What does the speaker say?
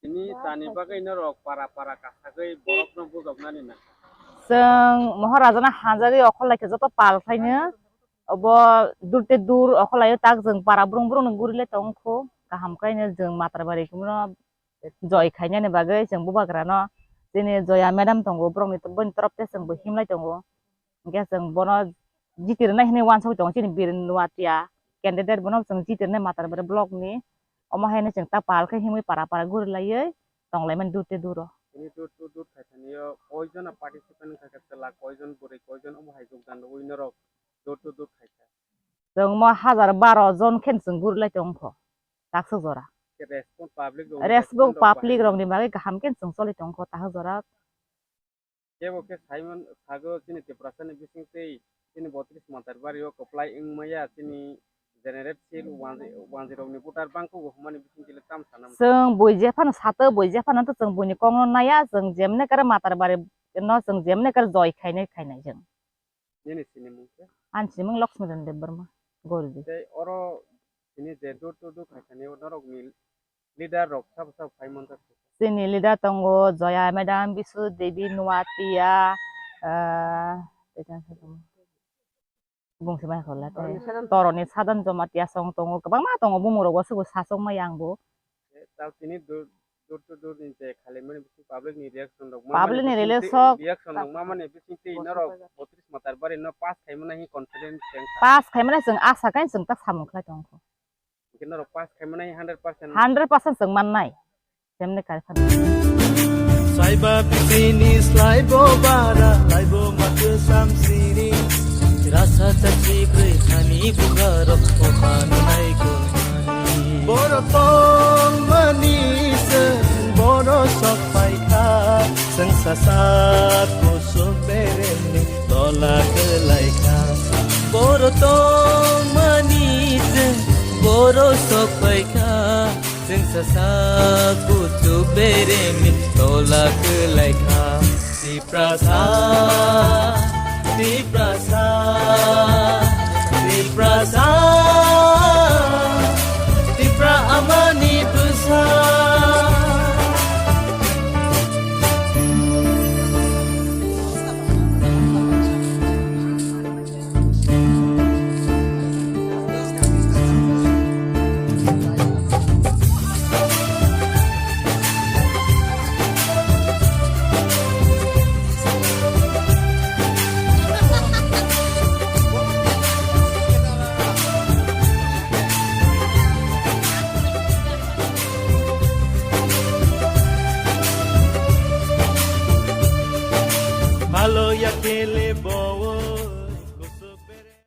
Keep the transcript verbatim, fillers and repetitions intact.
Nini chani bagwi norok para para kasagwi borokno bujoknani nang. Chwng Maharaja no hanjagwi okhol lai khe joto pal khlaino. Obo dur tei dur okhol laio tak chwng para brung brung no guri lai tong kho. Kaham khlaino chwng Matarbari khe no joi khainani bagwi chwng bubagra no chini Joya madam tongo, borokni, boni torop tei chwng bo himlai tongo. Hingke chwng bono jitirnai hinui wansugui tongo chini Bir Nuatia candidate, bono chwng jitirnai Matarbari block ni. Omo haino chwng ta pal khe himui para para guri laioi tong laimani dur tei duro. Tini dur to dur khaithani o koijon participant wngkha khe chwla koijon bwrwi koijon omo hai jogdan rwui norok dur to dur khaikha. Chwng mo hajar baro jon khe chwng guri lai tong kho taksa jora. Khe respond public rok, respond public rok ni bagwi kaham khe chwng choli tong kho taksa jora. Kebo khe Simon sago chini Tiprasa ni bising tei chini botris Matarbari o kwplai wng maya chini generate sil wanji, wanji rok ni voter bangkuk bo hwnmani bising tile tam sana. Chwng bui jephano sato bui jephano to chwng buini kok no naya, chwng jemne kare Matarbari no chwng jemne kare joi khainai khainai chwng. Nini sinimung khe? Ani sinimung Laxmi Ran Debbarma, Gordi. Tei oro sini je dur dur dur khaikani norok ni leader rok sabo sabo phai manjak. Chini leader tongo Joya madam, Bisu Devi, Nuatia, ah, tei tang sa tongo. Bung se bai khole tei Toroni Sadan. Toroni Sadan Jomatia song tongo, kwbangma tongo, bumung rok bo subo sasong mai ang bo. Tei tini dur dur to dur ni je khalaimani bising public ni reaction rok ma mani bising tei, public ni reaction rok ma mani bising tei norok botris Matarbari no pass khaimani hi confidence teng kha. Pass khaimani chwng asa kai chwng ta samung khlai tong kho. Hingke norok pass khaimani hundred percent. Hundred percent chwng mannai. Jemne kar khan. Saiba bisini slaibo bara, laibo makasam sini. Rasa chachi broi khani bugarok opan nai ko. Boro tong mani se, boro sok pai kha, seng sasa kusuk bereni tola kelai kha. Boro tong mani se, boro sok pai kha. Chwng sasa kuchuk beremni tola kwlai kha. Tiprasa, Tiprasa, Tiprasa, Tipra amani bwsa. Bhalo ya kele